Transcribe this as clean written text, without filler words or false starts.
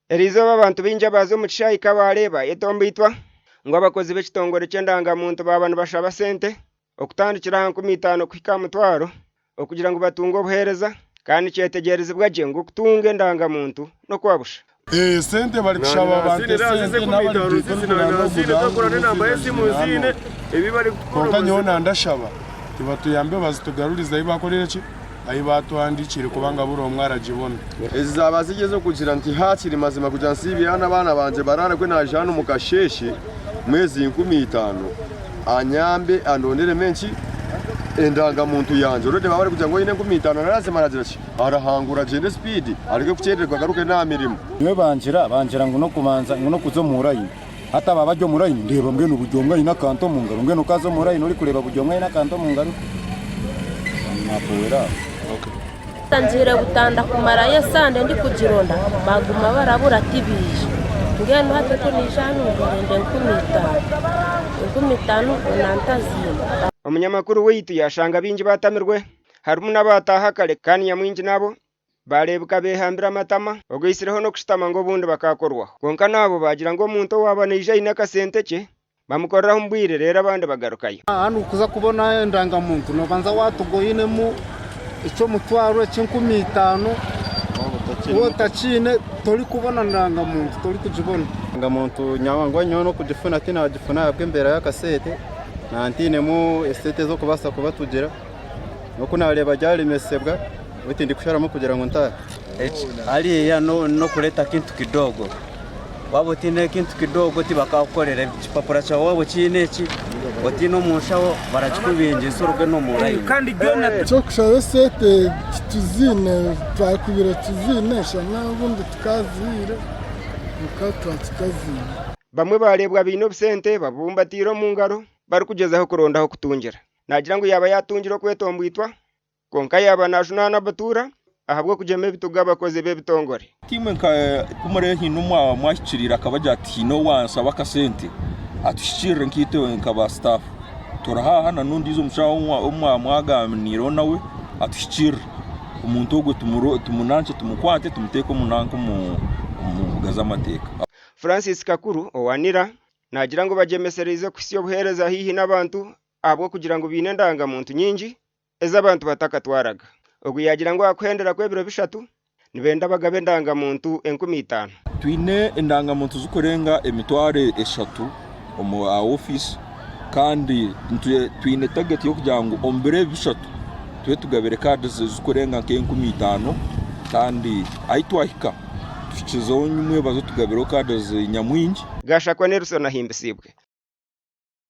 Eriizooba abantu baingi abaaza omu kishaayi ka baareeba etomboitwa ngu abakozi b'ekitongore ky'endanga-muntu baaba nibashaba sente okutandikira aha 5000 kuhika aha mutwaro okugira ngu batunge obuheereza kandi nikyetegyerezibwa gye ngu okutunga endanga-muntu n'okwa busha. Esente barikushaba abantu esente kwonka nyowe nandashaba tibatuyambe bazitugarurize ahi bakorire ki ahi batuhandikiire kubanga buri omwe aragibona. Ezi zaaba ziri ez'okugira nti haakiri mazima kugira nsiibye hanu abaana bangye baraare ku naija hanu omu kasheeshe mwezi 5000 anyambe andonderemu enki endangamuntu yangye already baba barikugira ngu oine 5000 na lazima aragira ki arahangura agyende sipiidi areke kukyerererwa agaruke n'aha mirimo. Nyowe bangira bangira ngu n'okubanza ngu n'okuza omu layini. Hati aba abari omu layini ndeeba mbwenu buri omwe aine akantu omu ngaro mbwenu okaza omu layini orikureeba buri omwe aine akantu omu ngaro nakuhwera aho. Ngiire Butanda kumarayo esande ndikugironda baguma barabura tibaija. Mbwenu hati ku naija hanu ndenda 5000, 5000 hoona ntaziine. Omunyamakuru waitu yaashanga baingi batamirwe harimu n'abaataaha kare kandi nyamwingi nabo Baareebeka beehambire amatama, ogaitsireho n'okushutama ngu obundi bakaakorwaho. Kwonka naabo baagira ngu omuntu owaaba naija aine akasente kye, bamukoreraho omu bwire reero abandi bagarukayo. Hanu kuza kubona endangamuntu nobanza watuga oinemu eky'omutwaro eky'enkumi itaano waaba otakiine torikubona ndangamuntu torikugibona. Endangamuntu nangwa nyowe n'okugifuna tinagifuna ahabw'embeera y'akasente nantainemu esente ez'okubaasa kubatugira. N'oku naareeba ryaremesibwa, beitu ndikusharamu kugira ngu ntaahe. Hariya n'okureeta kintu kidogo, waaba otaine kintu kidogo tibakakukorera ekipapura kyawe waaba okiine eki otaine omu nshaho barakikubingisa oruge n'omu layini. Eky'okushaba esente tituziine, twakubire tuziine shana obundi tukazihaire kwonka twaba tutaziine. Bamwe baareebwa baine obusente babubumbatiire omu ngaro barikugyezaho kuronda ah'okutungira. Naagira ngu yaaba yaatungire okwetombwitwa, kwonka yaaba naajunaana abatuura ahabw'okugyema ebituga abakozi b'ebitongore. Imwe nka ku murebe haine omwaba mwahikiriire akabagira ati haine owansaba akasente atuhikiirire nkaitwe nka ba sitaafu turi haaha na n'ondiijo omushaho ou mwaba mwaganiireho nawe atuhikiirire omuntu ogwo tumunanke tumukwate tumuteeke omu nanka omu mbuga z'amateeka. Francis Kakuru owa NIRA naagira ngu bagyemesereize kuhitsya obuheereza haihi n'abantu ahabw'okugira ngu baine endangamuntu nyingi ezi abantu batakatwaraga. Ogu yaagira ngu aha kuhendera kw'ebiro bishatu, nibenda bagabe endangamuntu 5000. Twine endangamuntu zirikurenga 3000 omu aha ofiisi kandi twine tageti y'okugira ngu omu biro ebi bishatu tube tugabire kaadi zirikurenga nka 5000 kandi ahu twahika tuhikizeho nyimwebazo tugabireho kaadi nyamwingi. Gashakwa Nelson Ahimbisibwe.